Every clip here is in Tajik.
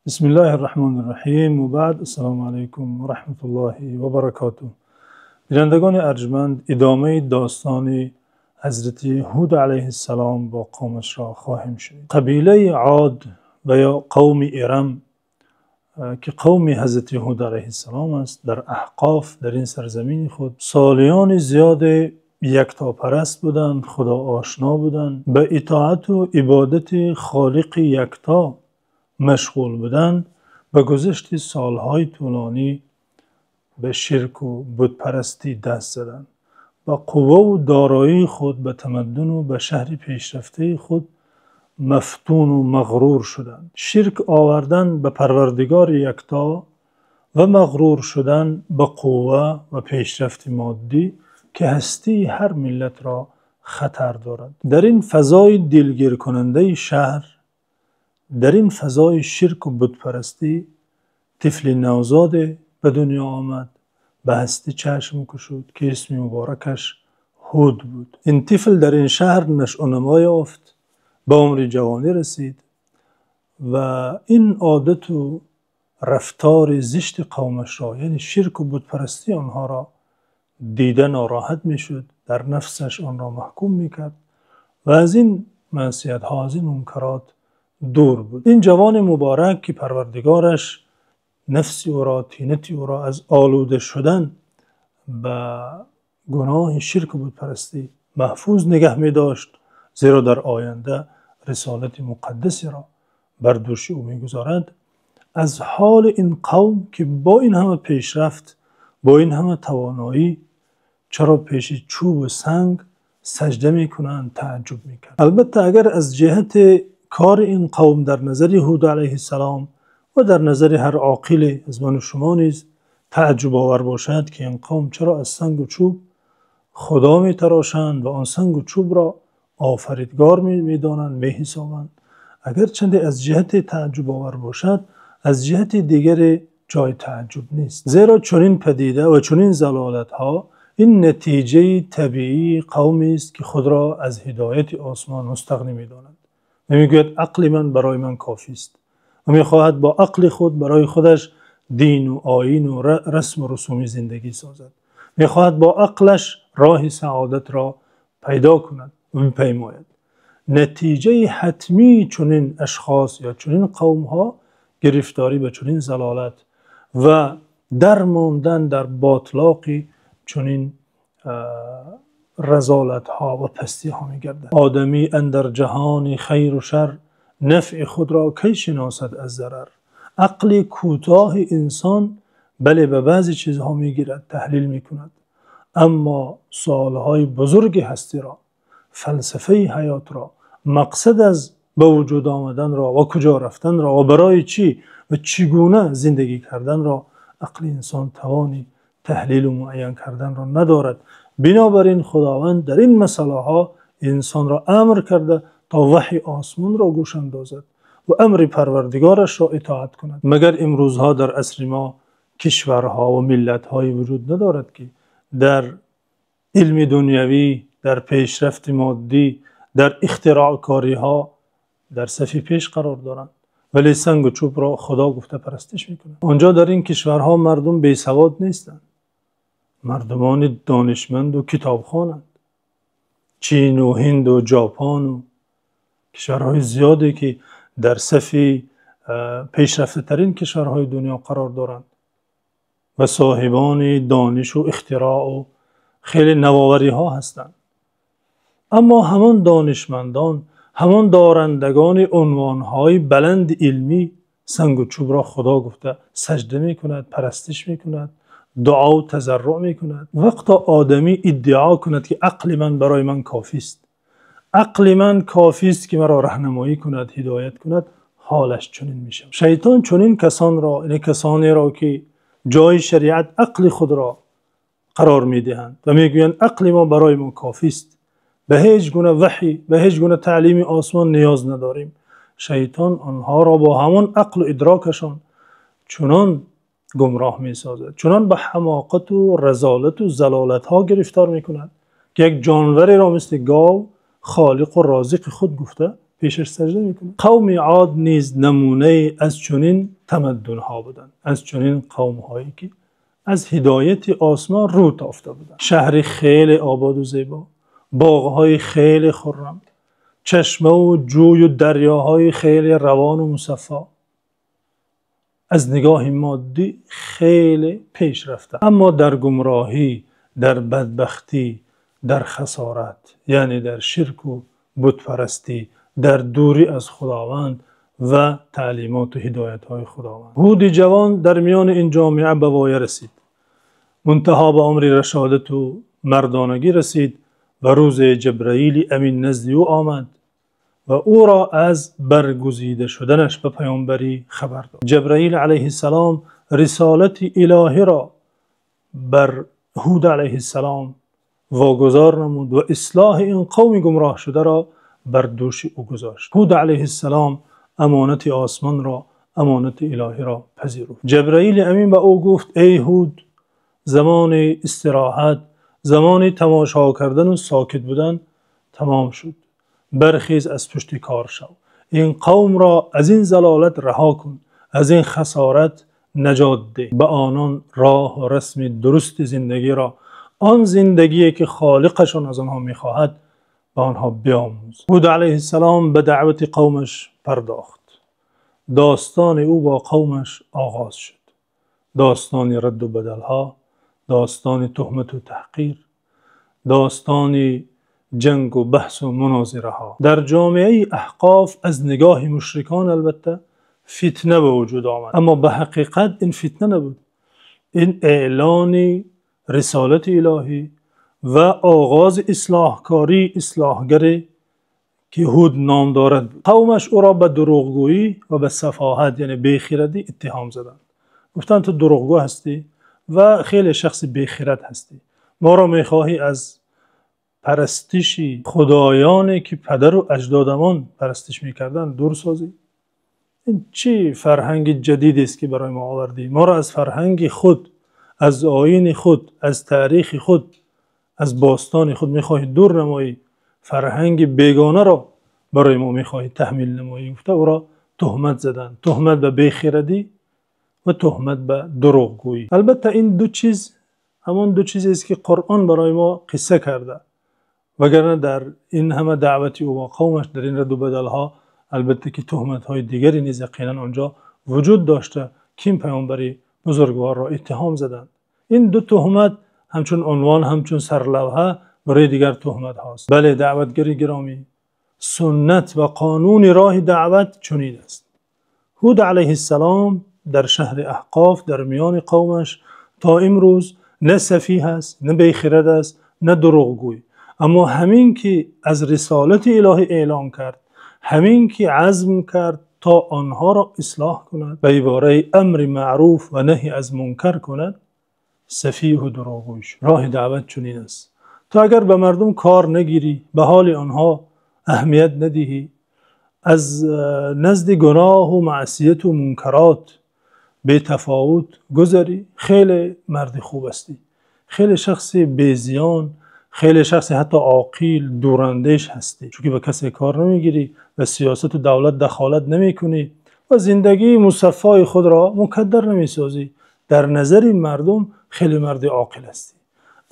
Бисмиллоҳир-раҳмонир-раҳим. Ва баъд, ассалому алайкум ва раҳматуллоҳи ва баракотуҳ. Бинандагони арҷманд, идомаи достони ҳазрати Ҳуд алайҳиссалом бо қавмаш хоҳем шунид. Қабилаи Од ва ё қавми Ирам, ки қавми ҳазрати Ҳуд алайҳиссалом аст, дар Аҳқоф, дар ин сарзамини худ солиёни зиёде яктопараст буданд, худоошно буданд, ба итоат ва ибодати Холиқи Якто машғул буданд. Ба гузашти солҳои тӯлонӣ ба ширк ва бутпарастӣ даст заданд. Ба қувва ва дороии худ, ба тамаддун ва ба шаҳри пешрафтаи худ мафтун ва мағрур шуданд. Ширк овардан ба Парвардигори Якто ва мағрур шудан ба қувва ва пешрафти моддӣ, ки ҳастии ҳар миллатро хатар дорад. Дар ин фазои дилгиркунандаи шаҳр, дар ин фазои ширк ва бутпарастӣ, тифли навзоде ба дунё омад, ба ҳастӣ чашм кушод, ки исми муборакаш Ҳуд буд. Ин тифл дар ин шаҳр нашву намо ёфт, ба умри ҷавонӣ расид ва ин одат ва рафтори зишти қавмашро, яъне ширк ва бутпарастии онҳоро дида нороҳат мешуд, дар нафсаш онро маҳкум мекард ва аз ин маъсиятҳо, аз ин мункарот дур буд. Ин ҷавони муборак, ки Парвардигораш нафси ӯро, тинати ӯро аз олуда шудан ба гуноҳи ширк ва бутпарастӣ маҳфуз нигаҳ медошт, зеро дар оянда рисолати муқаддасеро бар дӯши ӯ мегузорад, аз ҳоли ин қавм, ки бо ин ҳама пешрафт, бо ин ҳама тавоноӣ, чаро пеши чӯб ва санг саҷда мекунанд, таъаҷҷуб мекард. Албатта агар аз ҷиҳати кори ин қавм дар назари Ҳуд алайҳиссалом ва дар назари ҳар оқиле аз ман ва шумо низ таъаҷҷубовар бошад, ки ин қавм чаро аз санг ва чӯб худо метарошанд ва он санг ва чӯбро офаридгор медонанд, меҳисобанд. Агарчи аз ҷиҳати таъаҷҷубовар бошад, аз ҷиҳати дигар ҷои таъаҷҷуб нест. Зеро чунин падида ва чунин залолатҳо ин натиҷаи табиии қавме аст, ки худро аз ҳидояти осмон мустағнӣ медонад. Мегӯяд ақли ман барои ман кофист ва мехоҳад бо ақли худ барои худаш дин ва оин ва расму русуми зиндагӣ созад. Мехоҳад бо ақлаш роҳи саодатро пайдо кунад ва бипаймояд. Натиҷаи ҳатмии чунин ашхос ё чунин қавмҳо гирифторӣ ба чунин залолат ва дармондан дар ботлоқи чунин разолатҳо ва пастиҳо мегардад. Одамӣ андар ҷаҳони хайру шар, нафъи худро кай шиносад аз зарар. Ақли кӯтоҳи инсон бале ба баъзе чизҳо мегирад, таҳлил мекунад, аммо саволҳои бузурги ҳастиро, фалсафаи ҳаётро, мақсад аз ба вуҷуд омаданро ва куҷо рафтанро ва барои чӣ ва чӣ гуна зиндагӣ карданро ақли инсон тавони таҳлил ва муайян карданро надорад. Бинобар ин Худованд дар ин масъалаҳо инсонро амр карда то ваҳйи осмонро гӯш андозад ва амри Парвардигорашро итоат кунад. Магар имрӯзҳо дар асри мо кишварҳо ва миллатҳое вуҷуд надорад, ки дар илми дунявӣ, дар пешрафти моддӣ, дар ихтироъкориҳо дар сафи пеш қарор доранд, вале санг ва чӯбро худо гуфта парастиш мекунанд. Он ҷо дар ин кишварҳо мардум бесавод нестанд, мардумони донишманд ва китобхонанд. Чин ва Ҳинд ва Ҷопон ва кишварҳои зиёде, ки дар сафи пешрафтатарин кишварҳои дунё қарор доранд ва соҳибони дониш ва ихтироъ ва хеле навовариҳо ҳастанд. Аммо ҳамон донишмандон, ҳамон дорандагони унвонҳои баланди илмӣ санг ва чӯбро худо гуфта саҷда мекунад, парастиш мекунад, дуо ва тазарруъ мекунад. Вақте одамӣ иддао кунад, ки ақли ман барои ман кофист, ақли ман кофист, ки маро роҳнамоӣ кунад, ҳидоят кунад, ҳолаш чунин мешавад. Шайтон чунин касонро, яъне касонеро, ки ҷои шариат ақли худро қарор медиҳанд ва мегӯянд ақли мо барои мо кофист, ба ҳеҷ гуна ваҳй, ба ҳеҷ гуна таълими осмон ниёз надорем. Шайтон онҳоро бо ҳамон ақлу идрокашон чунон гумроҳ месозад, чунон ба ҳамоқат ва разолат ва залолатҳо гирифтор мекунад, ки як ҷонвареро мисли гов холиқ ва розиқи худ гуфта Пешаш сажда мекунад. Қавми Од низ намунае аз чунин тамаддунҳо буданд, аз чунин қавмҳое ки аз ҳидояти осмон рӯ тофта буданд. Шаҳри хеле обод ва зебо, боғҳои хеле хуррам, чашма ва ҷӯй ва дарёҳои хеле равон ва мусаффо. Аз нигоҳи моддӣ хеле пешрафта, аммо дар гумроҳӣ, дар бадбахтӣ, дар хасорат, яъне дар ширк ва бутпарастӣ, дар дурӣ аз Худованд ва таълимот ва ҳидоятҳои Худованд. Ҳуди ҷавон дар миёни ин ҷомеа ба воя расид. Мунтаҳо ба умри рашодат ва мардонагӣ расид ва рӯзе Ҷабраили Амин назди ӯ омад ва ӯро аз баргузида шуданаш ба паёмбарӣ хабар дод. Ҷабраил алайҳиссалом рисолати илоҳиро бар Ҳуд алайҳиссалом вогузор намуд ва ислоҳи ин қавми гумроҳ шударо бар дӯши ӯ гузошт. Ҳуд алайҳиссалом амонати осмонро, амонати илоҳиро пазируфт. Ҷабраили Амин ба ӯ гуфт: эй Ҳуд, замони истироҳат, замони тамошо кардан ва сокит будан тамом шуд. Бархез, аз пушти кор шав. Ин қавмро аз ин залолат раҳо кун, аз ин хасорат наҷот деҳ. Ба онон роҳ ва расми дурусти зиндагиро, он зиндагие ки Холиқашон аз онҳо мехоҳад, ба онҳо биомӯз. Ҳуд алайҳиссалом ба даъвати қавмаш пардохт. Достони ӯ бо қавмаш оғоз шуд. Достони радду бадалҳо, достони туҳмат ва таҳқир, достони ҷанг ва баҳс ва мунозираҳо. Дар ҷомеаи Аҳқоф аз нигоҳи мушрикон албатта фитна ба вуҷуд омад, аммо ба ҳақиқат ин фитна набуд. Ин эълони рисолати илоҳӣ ва оғози ислоҳкории ислоҳгаре ки Ҳуд ном дорад. Қавмаш ӯро ба дурӯғгӯйӣ ва ба сафоҳат, яъне бехирадӣ иттиҳом заданд. Гуфтанд: ту дурӯғгӯ ҳастӣ ва хеле шахси бехирад ҳастӣ. Моро мехоҳӣ аз парастиши худоёне ки падару аҷдодамон парастиш мекарданд дур созӣ? Ин чӣ фарҳанги ҷадидест ки барои мо овардӣ? Моро аз фарҳанги худ, аз оини худ, аз таърихи худ, аз бостони худ мехоҳӣ дур намоӣ, фарҳанги бегонаро барои мо мехоҳӣ таҳмил намоӣ. Гуфта ӯро туҳмат заданд. Туҳмат ба бехирадӣ ва туҳмат ба дурӯғгӯйӣ. Албатта ин ду чиз ҳамон ду чизест ки Қуръон барои мо қисса карда. Вагарна дар ин ҳама даъвати ӯ ва қавмаш, дар ин радду бадалҳо албатта ки туҳматҳои дигаре низ яқинан он ҷо вуҷуд дошта, ки ин паёмбари бузургворро иттиҳом заданд. Ин ду туҳмат ҳамчун унвон, ҳамчун сарлавҳа барои дигар туҳматҳост. Бале, даъватгари гиромӣ, суннат ва қонуни роҳи даъват чунин аст. Ҳуд алайҳиссалом дар шаҳри Аҳқоф дар миёни қавмаш то имрӯз на сафиҳ аст, на бехирад аст, на дурӯғгӯй. Аммо ҳамин ки аз рисолати илоҳӣ эълон кард, ҳамин ки азм кард то онҳоро ислоҳ кунад, ба ибораи амри маъруф ва наҳй аз мункар кунад, сафиҳ ва дурӯғгӯй шуд. Роҳи даъват чунин аст. Ту агар ба мардум кор нагирӣ, ба ҳоли онҳо аҳамият надиҳӣ, аз назди гуноҳ ва маъсият ва мункарот бетафовут гузарӣ, хеле марди хуб ҳастӣ, хеле шахси безиён, хеле шахси ҳатто оқил, дурандеш ҳастӣ, чунки ба касе кор намегирӣ, ба сиёсат ва давлат дахолат намекунӣ ва зиндагии мусаффои худро мукаддар намесозӣ. Дар назари мардум хеле марди оқил ҳастӣ,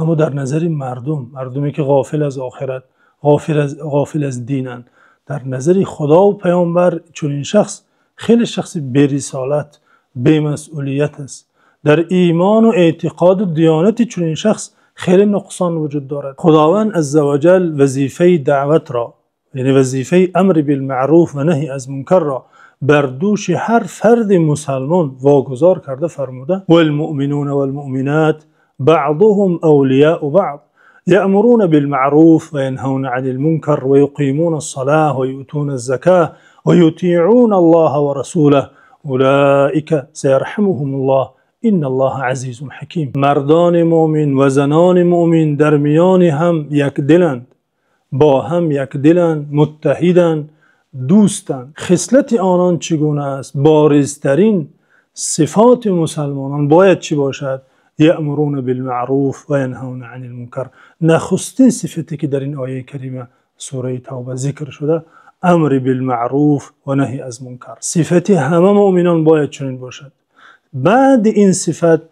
аммо дар назари мардум, мардуме ки ғофил аз охират, ғофил аз динанд, дар назари Худо ва паёмбар чунин шахс хеле шахси берисолат, бемасъулият аст. Дар имон ва эътиқод ва диёнати чунин шахс хеле нуқсон вуҷуд дорад. Худованд азза ва ҷал вазифаи даъватро, яъне вазифаи амр билмаъруф ва наҳй аз мункарро бар дӯши ҳар фарди мусулмон вогузор карда фармуда: валмуъминуна валмуъминат баъзуҳум авлияу баъз яъмуруна билмаъруф ва янҳавна анил мункар ва юқимунас-салата ва юътуназ-заката ва ютиъуналлоҳа ва расулаҳу улоика саярҳамуҳумуллоҳ инналлоҳа азизун ҳаким. Мардони мӯъмин ва занони мӯъмин дар миёни ҳам якдиланд, бо ҳам якдиланд, муттаҳиданд, дӯстанд. Хислати онон чӣ гуна аст? Боризтарин сифоти мусулмонон бояд чӣ бошад? Яъмуруна билмаъруф ва янҳавна анил мункар. Нахустин сифате ки дар ин ояи карима сураи Тавба зикр шуда, Амр билмаъруф ва наҳй аз мункар. Сифати ҳамаи мӯъминон бояд чунин бошад. Баъд ин сифат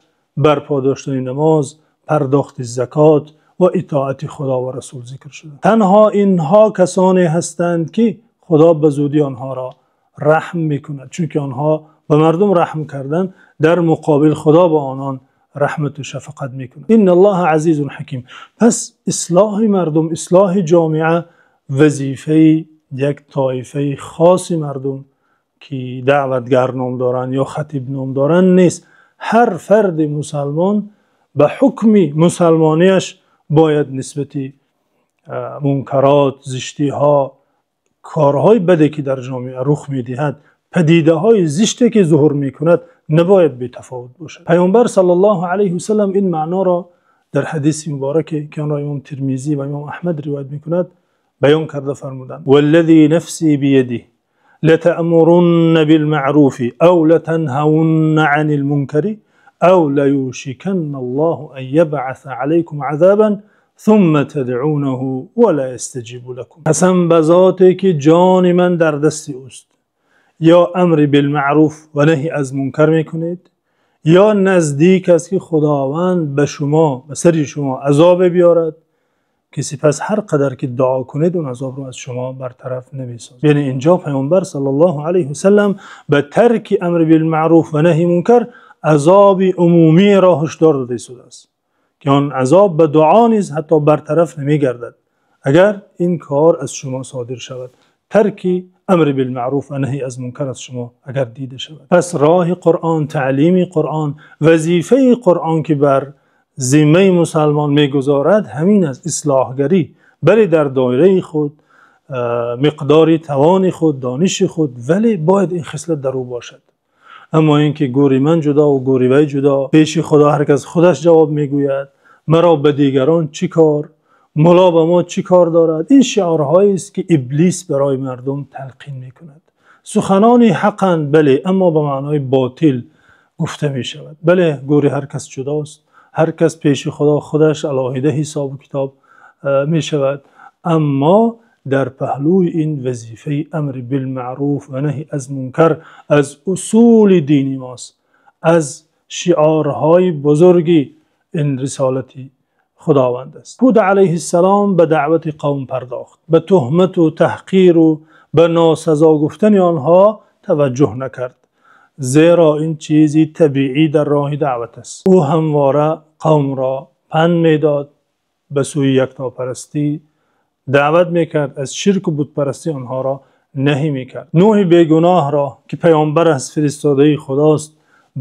барпо доштани намоз, пардохти закот ва итоати Худо ва Расул зикр шуда. Танҳо инҳо касоне ҳастанд, ки Худо ба зудӣ онҳоро раҳм мекунад, чунки онҳо ба мардум раҳм карданд, дар муқобил Худо ба онон раҳмат ва шафқат мекунад. Инналлоҳа азизун ҳаким. Пас ислоҳи мардум, ислоҳи ҷомеа вазифаи як тоифаи хоси мардум, ки даъватгар ном доранд ё хатиб ном доранд, нест. Ҳар фарди мусулмон ба ҳукми мусулмониаш бояд нисбат ба мункарот, зиштиҳо, корҳои бадӣ, ки дар ҷомеа рух медиҳад, падидаҳои зиште ки зуҳур мекунад, набояд бетафовут бошад. Паёмбар саллаллоҳу алайҳи васаллам ин маъноро дар ҳадиси муборак, ки онро имом Термизӣ ва имом Аҳмад ривоят мекунад, баён карда фармуданд: валлазӣ нафсӣ бийадиҳи латаъмурунна билмаъруфи ав латанҳавунна ъанил мункари ав лаюшиканналлоҳу ан ябъаса ъалайкум ъазобан сумма тадъунаҳу ва ло ястаҷибу лакум. Қасам ба зоте ки ҷони ман дар дасти ӯст, ё амр билмаъруф ва наҳй аз мункар мекунед, ё наздик аст ки Худованд ба шумо, ба сари шумо азобе биёрад, ки сипас ҳар қадар ки дуо кунед, он азобро аз шумо бартараф намесозад. Яъне инҷо Паёмбар саллаллоҳу алайҳи васаллам ба тарки амр билмаъруф ва наҳйи мункар азоби умумиро ҳушдор додааст, ки он азоб ба дуо низ ҳатто бартараф намегардад, агар ин кор аз шумо содир шавад. Тарки амр билмаъруф ва наҳй аз мункар аз шумо агар дида шавад. Пас роҳи Қуръон, таълими Қуръон, вазифаи Қуръон, ки бар зиммаи мусулмон мегузорад, ҳамин аст: ислоҳгарӣ, бале дар доираи худ, миқдори тавони худ, дониши худ, вале бояд ин хислат дар ӯ бошад. Аммо инки гӯри ман ҷудо ва гӯри вай ҷудо, пеши Худо ҳар кас худаш ҷавоб мегӯяд, маро ба дигарон чӣ кор, мулло ба мо чӣ кор дорад? Ин шиорҳоест, ки Иблис барои мардум талқин мекунад. Суханони ҳақанд, бале, аммо ба маънои ботил гуфта мешавад. Бале, гӯри ҳар кас ҷудост, ҳар кас пеши Худо худаш алоҳида ҳисобу китоб мешавад. Аммо дар паҳлӯи ин вазифаи амр билмаъруф ва наҳй аз мункар аз усули дини мост, аз шиорҳои бузурги ин рисолати Худованд аст. Ҳуд алайҳиссалом ба даъвати қавм пардохт, ба туҳмат ва таҳқир ва ба носазо гуфтани онҳо таваҷҷӯҳ накард, зеро ин чизи табиӣ дар роҳи даъват аст. Ӯ ҳамвора қавмро панд медод, ба сӯи яктопарастӣ даъват мекард, аз ширк ва бутпарастӣ онҳоро наҳй мекард. Нӯҳи бегуноҳро, ки паёмбар аз фиристодаи Худост,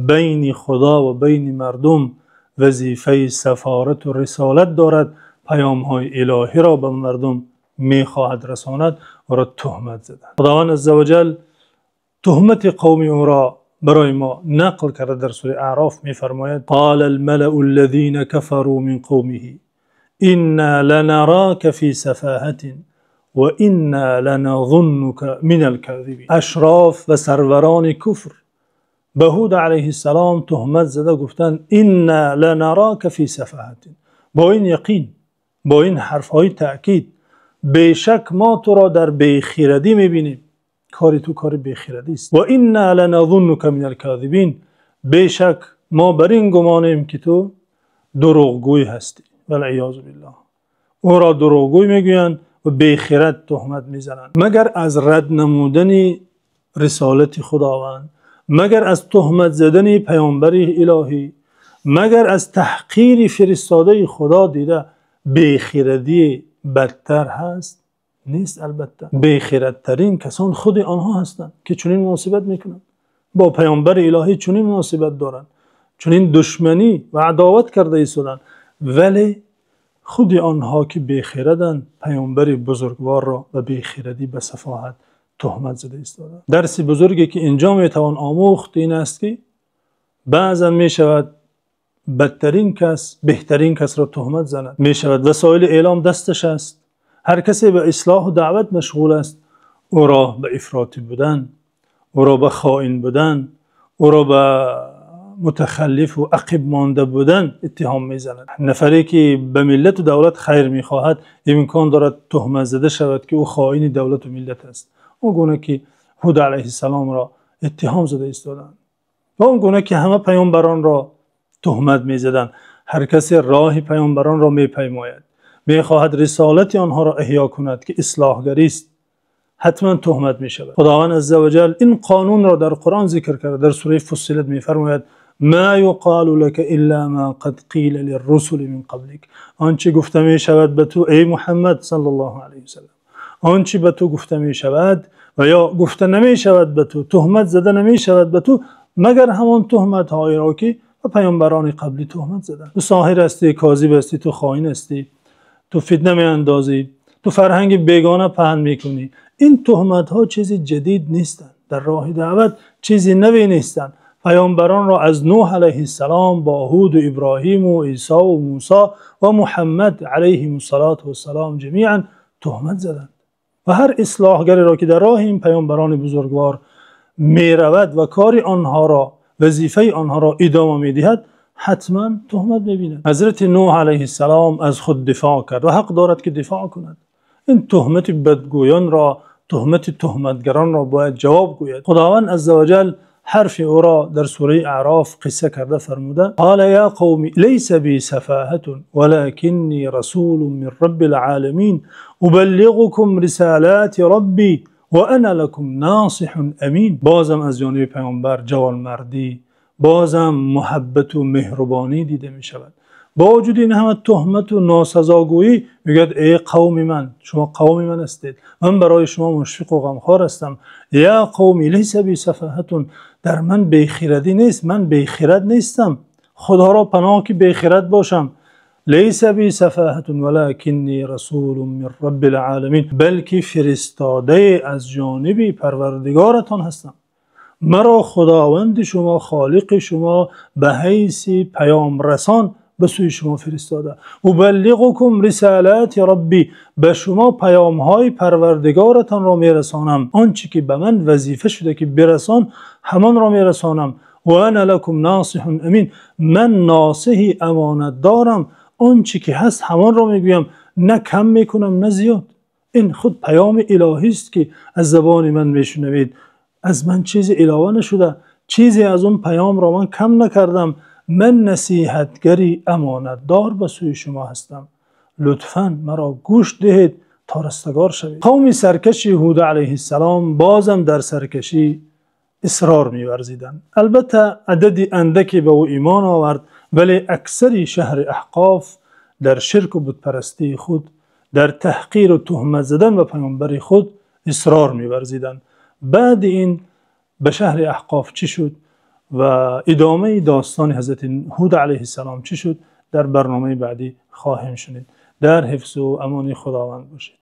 байни Худо ва байни мардум вазифаи сафорат ва рисолат дорад, паёмҳои илоҳиро ба мардум мехоҳад расонад, ӯро туҳмат заданд. Худованди азза ва ҷалл туҳмати қавми ӯро барои мо нақл карда дар сураи Аъроф мефармояд: қолал малаул лазина кафару мин қавмиҳи инна ланарока фи сафоҳатин ва инна ланазуннука минал козибин. Ашроф ва сарварони куфр ба Ҳуд алайҳиссалом туҳмат зада гуфтанд: инна ланарока фи сафоҳатин. Бо ин яқин, бо ин ҳарфҳои таъкид, бешак мо туро дар бехирадӣ мебинем. Кори ту кори бехирадӣ аст. Ва инна ланазуннука минал козибин. Бешак мо бар ин гумонем, ки ту дурӯғгӯй ҳастӣ. Валъиёзу биллоҳ. Ӯро дурӯғгӯй мегӯянд ва бехирад туҳмат мезананд. Магар аз рад намудани рисолати Худованд, магар аз туҳмат задани паёмбари илоҳӣ, магар аз таҳқири фиристодаи Худо дида бехирадӣ бадтар ҳаст? Нест, албатта. Бехирадтарин касон худи онҳо ҳастанд, ки чунин муносибат мекунанд. Бо паёмбари илоҳӣ чунин муносибат доранд, чунин душманӣ ва адоват карда истодаанд. Вале худи онҳо, ки бехираданд, паёмбари бузургворро ба бехирадӣ, ба сафоҳат туҳмат зада истодаанд. Дарси бузурге, ки инҷо метавон омӯхт, ин аст, ки баъзан мешавад бадтарин кас беҳтарин касро туҳмат занад. Мешавад васоили эълом дасташ аст. Ҳар касе ба ислоҳ ва даъват машғул аст, ӯро ба ифротӣ будан, ӯро ба хоин будан, ӯро ба мутахаллиф ва ақиб монда будан иттиҳом мезанад. Нафаре ки ба миллат ва давлат хайр мехоҳад, имкон дорад туҳмат зада шавад, ки ӯ хоини давлат ва миллат аст. Он гуна ки Ҳуд алайҳиссаломро иттиҳом зада истоданд ва он гуна ки ҳама паёмбаронро туҳмат мезаданд. Ҳар касе роҳи паёмбаронро мепаймояд, мехоҳад рисолати онҳоро эҳё кунад, ки ислоҳгарист, ҳатман туҳмат мешавад. Худованди азза ва ҷалл ин қонунро дар Қуръон зикр карда, дар сураи Фуссилат мефармояд: «Ма юқолу лака илло ма қад қила лиррусули мин қаблик». Он чи гуфта мешавад ба ту, эй Муҳаммад саллаллоҳу алайҳи васаллам, он чи ба ту гуфта мешавад ва ё гуфта намешавад ба ту, туҳмат зада намешавад ба ту, магар ҳамон туҳматҳоеро ки ба паёмбарони қаблӣ туҳмат заданд. Ту соҳир ҳастӣ, козиб ҳастӣ, ту хоин ҳастӣ, ту фитна меандозӣ, ту фарҳанги бегона паҳн мекунӣ. Ин туҳматҳо чизи ҷадид нестанд. Дар роҳи даъват чизи наве нестанд. Паёмбаронро аз Нӯҳ алайҳиссалом бо Ҳуд ва Иброҳим ва Исо ва Мусо ва Муҳаммад алайҳимуссалоту вассалом ҷамиан туҳмат заданд. Ва ҳар ислоҳгареро ки дар роҳи ин паёмбарони бузургвор меравад ва кори онҳоро, вазифаи онҳоро идома медиҳад, ҳатман туҳмат мебинад. Ҳазрати Нӯҳ алайҳиссалом аз худ дифоъ кард ва ҳақ дорад ки дифоъ кунад. Ин туҳмати бадгӯёнро, туҳмати туҳматгаронро бояд ҷавоб гӯяд. Худованд азза ва ҷалл ҳарфи ӯро дар сураи Аъроф қисса карда фармуда: «Қола ё қавми лайса би сафоҳатун валокинни расулун мин роббил оламин убаллиғукум рисолоти робби ва ана лакум носиҳун амин». Боз ҳам аз ҷониби паёмбар ҷавонмардӣ, боз ҳам муҳаббат ва меҳрубонӣ дида мешавад. Бо вуҷуди ин ҳама туҳмат ва носазогӯӣ мегӯяд: эй қавми ман, шумо қавми ман ҳастед, ман барои шумо мушфиқ ва ғамхор ҳастам. Ё қавми лайса би сафоҳатун, дар ман бехирадӣ нест, ман бехирад нестам, Худоро паноҳ ки бехирад бошам. Лайса би сафоҳатун валокинни расулун мин роббил оламин, балки фиристодае аз ҷониби Парвардигоратон ҳастам. Маро Худованди шумо, Холиқи шумо ба ҳайси паёмрасон ба сӯи шумо фиристода. Убаллиғукум рисолоти робби, ба шумо паёмҳои Парвардигоратонро мерасонам. Он чи ки ба ман вазифа шуда ки бирасон, ҳамонро мерасонам. Ва ана лакум носиҳун амин, ман носиҳи амонатдорам. Он чи ки ҳаст ҳамонро мегӯям, на кам мекунам на зиёд. Ин худ паёми илоҳӣ аст ки аз забони ман мешунавед. Аз ман чизе илова нашуда, чизе аз он паёмро ман кам накардам. Ман насиҳатгари амонатдор ба сӯи шумо ҳастам. Лутфан маро гӯш диҳед то растагор шавед. Қавми саркаши Ҳуд алайҳиссалом бозам дар саркашӣ исрор меварзиданд. Албатта адади андаке ба ӯ имон овард, вале аксари шаҳри Аҳқоф дар ширк ва бутпарастии худ, дар таҳқир ва туҳмат задан ба паёмбари худ исрор меварзиданд. Баъд ин ба шаҳри Аҳқоф чӣ шуд ва идомаи достони ҳазрати Ҳуд алайҳиссалом чӣ шуд, дар барномаи баъдӣ хоҳем шунид. Дар ҳифзу амони Худованд бошед.